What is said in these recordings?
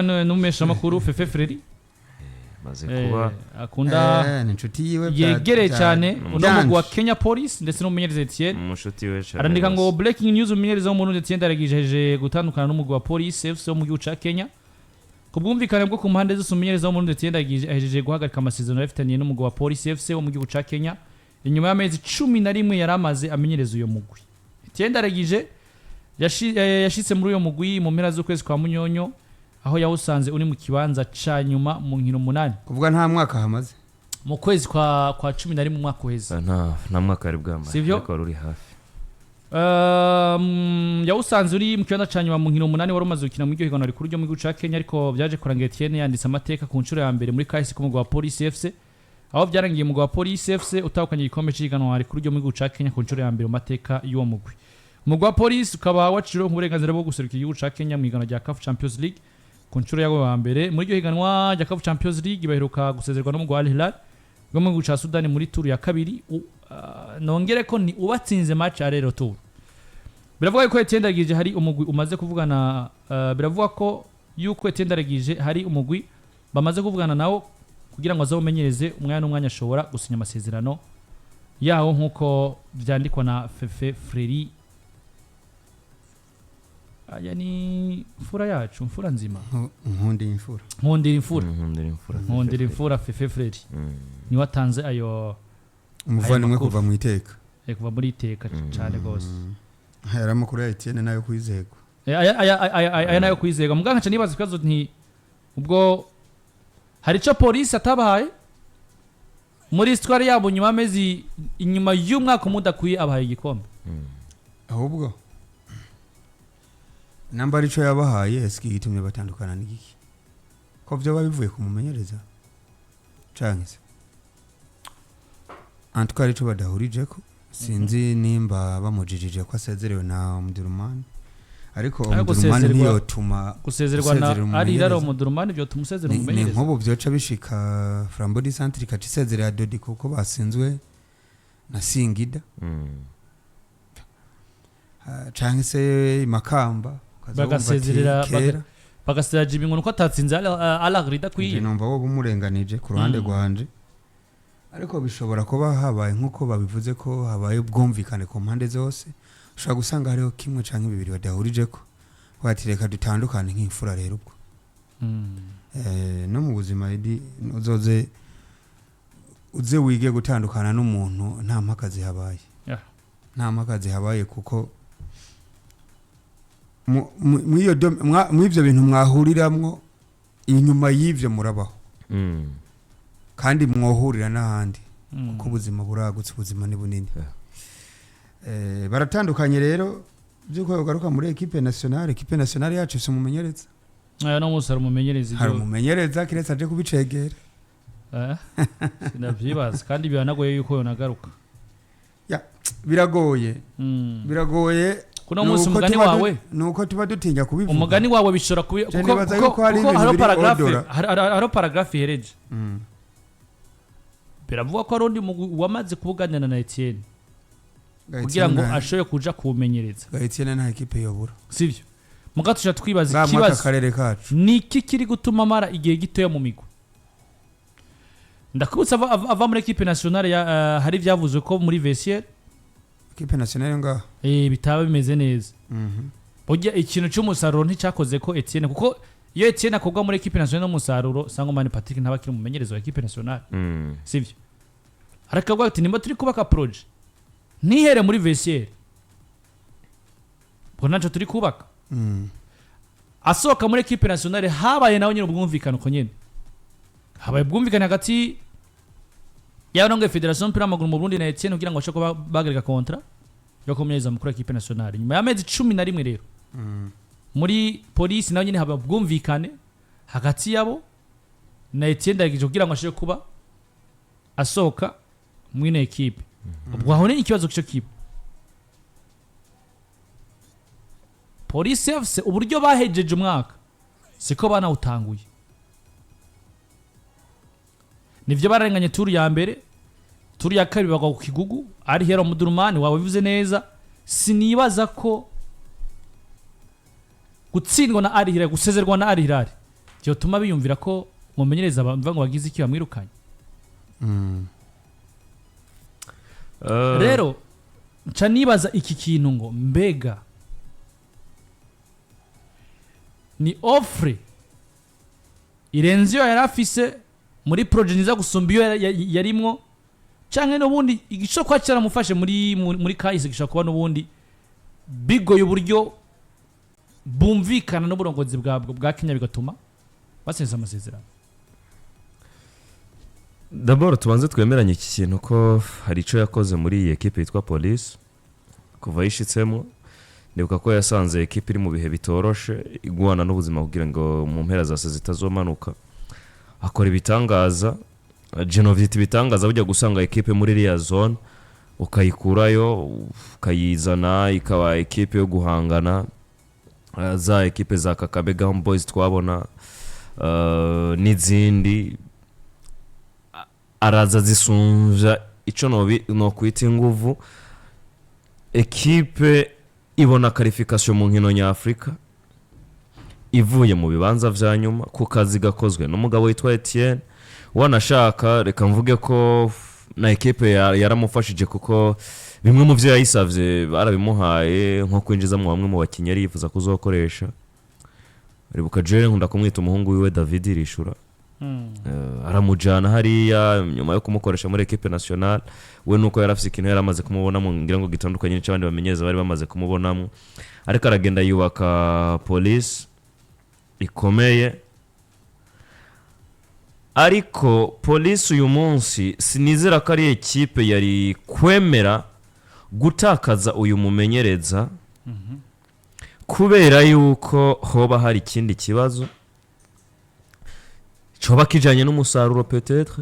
N'umumenyeshamakuru Fefe Freri Maze kuba akunda Ni inshuti yiwe yegereye cyane uno mugwi wa byanje. Kenya Police ndetse n'umumenyereza Etienne. Umushuti we cyane Arandika ngo rwose. "Breaking news: umumenyereza w'Umurundi Etienne Ndayiragije gutandukana n'umugwi wa Police FC wo mu gihugu ca Kenya ku bwumvikane bwo ku mpande zose. Umumenyereza w'Umurundi Etienne Ndayiragije ahejeje guhagarika amasezerano yafitaniye n'umugwi wa Police FC wo mu gihugu ca Kenya inyuma y'amezi 11 yari amaze amenyereza uyo mugwi. Etienne Ndayiragije yashitse muri uyo mugwi mu mpera z'ukwezi kwa Munyonyo, aho yawusanze uri mu kibanza ca nyuma mu nkino 8. Kuvuga nta mwaka hamaze. Mu kwezi kwa 11 umwaka uheze. Ah, nta mwaka wari bwamara. Sivyo? Ariko wari uri hafi. Yawusanze uri mu kibanza ca nyuma mu nkino 8 wari umaze gukina mu iryo higanwa rikuru ryo mu gihugu ca Kenya. Ariko byaje kurangira Etienne yanditse amateka ku nshuro ya mbere muri kahise k'umugwi wa Police FC, aho byarangiye umugwi wa Police FC utahukanye igikombe c'ihiganwa rikuru ryo mu gihugu ca Kenya ku nshuro ya mbere mu mateka y'uwo mugwi. Umugwi wa Police ukaba waciriweho uburenganzira bwo guserukira igihugu ca Kenya mu higanwa rya CAF Champions League ku nshuro yabo ya mbere. Muri iryo higanwa rya CAF Champions League baheruka gusezererwa n'umugwi wa Al Hilal wo mu gihugu ca Sudani muri tour ya kabiri. Nongere ko ni ubatsinze match aller retour. Biravuga yuko Etienne Ndayiragije hari umugwi umaze kuvugana, biravuga ko yuko Etienne Ndayiragije hari umugwi bamaze kuvugana nawo kugira ngo azawumenyereze. Umwanya n'umwanya ashobora gusinya amasezerano yawo, nk'uko vyandikwa na Fefe Freri. Aya ni mfura yacu, mfura nzima. Nkundi imfura. Nkundira imfura. Nkundira imfura. Nkundira imfura Fefe Freri niwe atanze ayo Umuvandimwe makuru. Kuva mu iteka. Kuva muri iteka cyane rwose. Aya amakuru ya Etienne nayo kwizegwa. Aya nayo kwizega. Muganga, nca nibaza ikibazo nti ubwo hari ico polisi atabahaye muri histoire yabo nyuma y'amezi, inyuma y'umwaka umwe udakwiye, abahaye igikombe? Ahubwo namba arico yabahaye, eski gitumye batandukana n'igiki? Ko vyoba bivuye kumumenyereza canke se en tout cas arico badahurijeko? Sinzi nimba bamujijije ko asezerewe na Omdurman, ariko Ariko Omdurman ntiyotuma gusezerwa na gusezerera Al Hilal umumenyereza. Omdurman vyotuma usezera Ni umumenyereza? Nk'ubu vyoca bishika Flambeau du Centre ikaca isezerera Dodi kuko basinzwe na Singida, canke se Makamba ukaza wumva ati kera. Bagasezera Jimmy ngo nuko atatsinze Al Ahly Nje idakwiye. Numva wo bumurenganije ku ruhande rwanje, ariko bishobora kuba habaye nk'uko babivuze ko habaye ubwumvikane ku mpande zose. Ushobora gusanga hariho kimwe canke bibiri badahurijeko, bati reka dutandukane nk'imfura. Rero ubwo no mu buzima idi uzoze uze wige gutandukana n'umuntu nta mpaka zihabaye. Nta mpaka zihabaye, kuko mw'ivyo bintu mwahuriramwo, inyuma y'ivyo murabaho kandi mwohurira n'ahandi, kuko ubuzima buragutse, ubuzima ni bunini. Baratandukanye rero by'uko yogaruka muri équipe nationale. Équipe nationale yacu ifise umumenyereza. Aya no munsi hari umumenyereza. Hari Ibyo umumenyereza, kiretse aje kubicegera. Sinavyibaza, kandi biranagoye yuko yonagaruka. Biragoye, biragoye. Kuno munsi Nuko umugani wawe nuko tuba dutinya kubivuga. Umugani wawe bishobora kuba Je kuko nibaza yuko hari kuko ibintu hariho biri paragraphe odora. Hariho paragraphe ihereje. Biravuga ko hari undi mugwi wamaze kubuganira na Etienne kugira ngo ashobore kuja kuwumenyereza. Etienne nta équipe yobura. Sivyo? Muga tuja twibaza Ngaha mw'aka ikibazo: karere kacu ni iki kiri gutuma amara igihe gitoya mu migwi? Ndakubutsa ava muri équipe nationale ya hari ivyavuzwe ko muri vestiaire Équipe nationale ngaha bitaba bimeze neza. Burya ikintu cy'umusaruro nticyakoze ko Etienne, kuko iyo Etienne akorwa muri équipe nationale n'umusaruro, Sangomani Patrick ntaba akiri umumenyereza wa équipe nationale. Sivyo? Arakavuga ati nimba turi kubaka projet ntihere muri vestiaire, ubwo ntacyo turi kubaka. Asohoka muri équipe nationale habaye nawe nyine ubwumvikane, uko nyine habaye ubwumvikane hagati y'abarongoye fédération y'umupira w'amaguru mu Burundi na Etienne kugira ngo bashobore kuba bahagarika contrat yo kumenyereza mukuru wa équipe nationale nyuma y'amezi 11. Rero muri polisi nawe nyine haba ubwumvikane hagati yabo na Etienne Ndayigije kugira ngo ashobore kuba asohoka muri ino équipe. Ubwo aho ni ikibazo cyo kiba Polisi FC, uburyo bahejeje umwaka siko banawutanguye. Nivyo, bararenganye tour ya mbere, tour ya kabiri bagwa ku kigugu ari Hero Mudurumani. Wawe bivuze neza, sinibaza ko gutsindwa na Al Hilal, gusezerwa na Al Hilal. Byotuma biyumvira ko mumenyereza bamva ngo bagize iki bamwirukanye. Rero nca nibaza iki kintu ngo mbega ni offre irenze iyo yari afise muri projet nziza gusumba iyo yarimwo, canke n'ubundi igico kwa cyaramufashe muri kahise gishobora kuba n'ubundi bigoye uburyo bumvikana n'uburongozi bwa Kenya, bigatuma basesa amasezerano. D'abord tubanze twemeranye iki kintu ko hari icyo yakoze muri iyi ekipe yitwa Police kuva yishitsemo. Ndibuka ko yasanze ekipe iri mu bihe bitoroshe, igwana n'ubuzima kugira ngo mu mpera za se zitazomanuka. Akora ibitangaza, Genovite, ibitangaza bujya gusanga ekipe muri iriya zone ukayikurayo ukayizana ikaba ekipe yo guhangana. Za ekipe za Kakamega Boys twabona n'izindi, araza zisumvya ico nokwita inguvu. Ekipe ibona qualification mu nkino nyafurika ivuye mu bibanza vya nyuma ku kazi gakozwe n'umugabo witwa Etienne. Wanashaka reka mvuge ko na ekipe yaramufashije, kuko bimwe mu vyo yayisavye barabimuhaye, nko kwinjizamwo bamwe mu bakinyi yari yifuza kuzokoresha. Ribuka Jerry, nkunda kumwita umuhungu wiwe David Irishura. Aramujana hariya nyuma yo kumukoresha muri equipe nationale. We nuko yari afise ikintu yari amaze kumubonamo, ngira ngo gitandukanye n'icyo abandi bamenyereza bari bamaze kumubonamo, ariko aragenda yubaka Police ikomeye. Ariko Police uyu munsi sinizera ko ari ekipe yari kwemera gutakaza uyu mumenyereza, kubera yuko hoba hari ikindi kibazo coba kijanye n'umusaruro peut-être,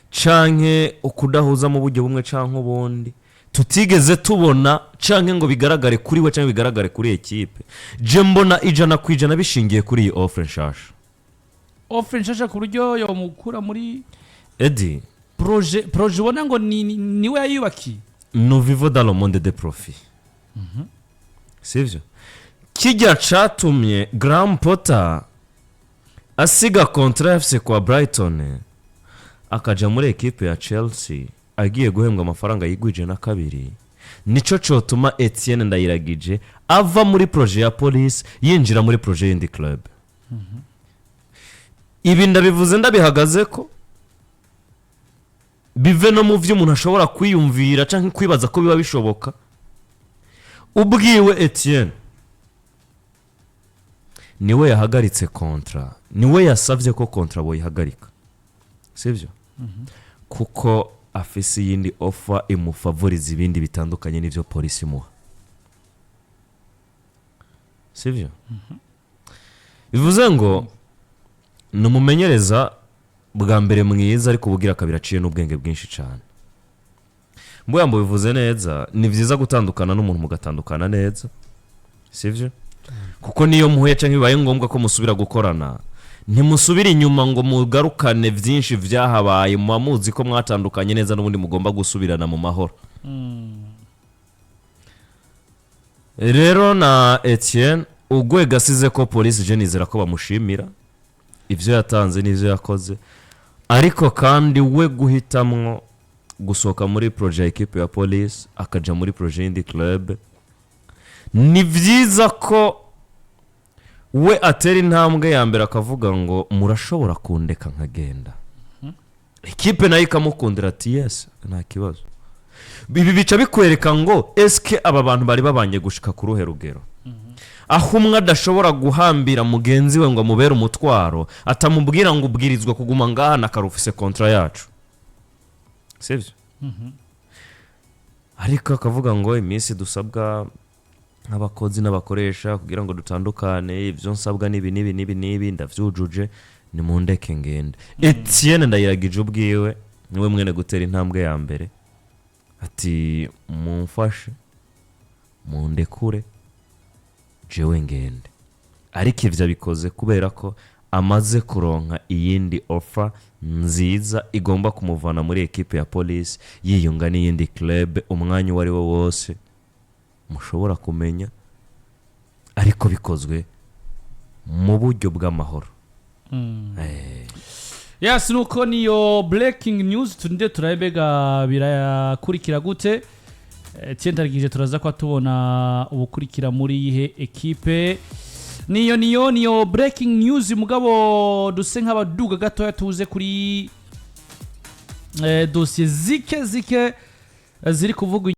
canke ukudahuza mu buryo bumwe canke ubundi tutigeze tubona, canke ngo bigaragare kuri we canke bigaragare kuri ekipe. Je mbona 100% bishingiye kuri iyi offre nshasha. Offre nshasha ku buryo yomukura muri Edi, projet ubona ngo niwe yayubakiye. Nous vivons dans le monde des profits, sivyo? Kijya catumye Graham Potter asiga contrat afise kwa Brighton akaja muri ekipe ya Chelsea agiye guhembwa amafaranga yigwije na kabiri, nico cotuma Etienne Ndayiragije ava muri projet ya Police yinjira muri projet y'indi club. Ibi ndabivuze ndabihagaze ko bive no mu byo umuntu ashobora kwiyumvira cyangwa kwibaza ko biba bishoboka. Ubwiwe Etienne niwe yahagaritse contrat, niwe yasabye ko contrat boyihagarika, sibyo? Kuko afise iyindi offer imufavoriza, ibindi bitandukanye n'ibyo Polisi imuha, sibyo? Bivuze ngo ni umumenyereza bwa mbere mwiza, ariko ubugira kabiri aciye n'ubwenge bwinshi cyane. Mbuya ngo bivuze neza, ni byiza gutandukana n'umuntu mugatandukana neza, sibyo? Kuko niyo muhuye cyangwa bibaye ngombwa ko musubira gukorana, ntimusubire inyuma ngo mugarukane byinshi byahabaye. Muba muzi ko mwatandukanye neza, n'ubundi mugomba gusubirana mu mahoro. Rero na Etienne urwego asize ko Polisi, je nizera ko bamushimira ibyo yatanze n'ibyo yakoze, ariko kandi we guhitamwo gusohoka muri projet ya ekipe ya Polisi akaja muri projet y'indi club, ni byiza ko we atera intambwe ya mbere akavuga ngo murashobora kundeka nkagenda, ekipe nayo ikamukundira ati yes, nta kibazo. Ibi bica bikwereka ngo eske aba bantu bari babanye gushika ku ruhe rugero, aho umwe adashobora guhambira mugenzi we ngo amubere umutwaro, atamubwira ngo ubwirizwa kuguma ngaha na karufise contrat yacu, sibyo? Ariko akavuga ngo iminsi dusabwa nk'abakozi n'abakoresha kugira ngo dutandukane, ibyo nsabwa n'ibi n'ibi n'ibi n'ibi ndabyujuje, nimundeke ngende. Etienne Ndayiragije ubwiwe niwe mwene gutera intambwe ya mbere ati mumfashe mundekure jewe ngende. Ariko ibyo abikoze kubera ko amaze kuronka iyindi offer nziza igomba kumuvana muri ekipe ya Polisi yiyunga n'iyindi club umwanya uwo ari wo wose mushobora kumenya, ariko bikozwe mu buryo bw'amahoro. Yes, nuko niyo breaking news, turinde turabega birakurikira gute. Etienne Tarigije, turaza ko tubona ubukurikira muri yihe ekipe. Niyo breaking news, mugabo duse nk'abaduga gatoya, tuze kuri dosiye zike zike ziri kuvugwa.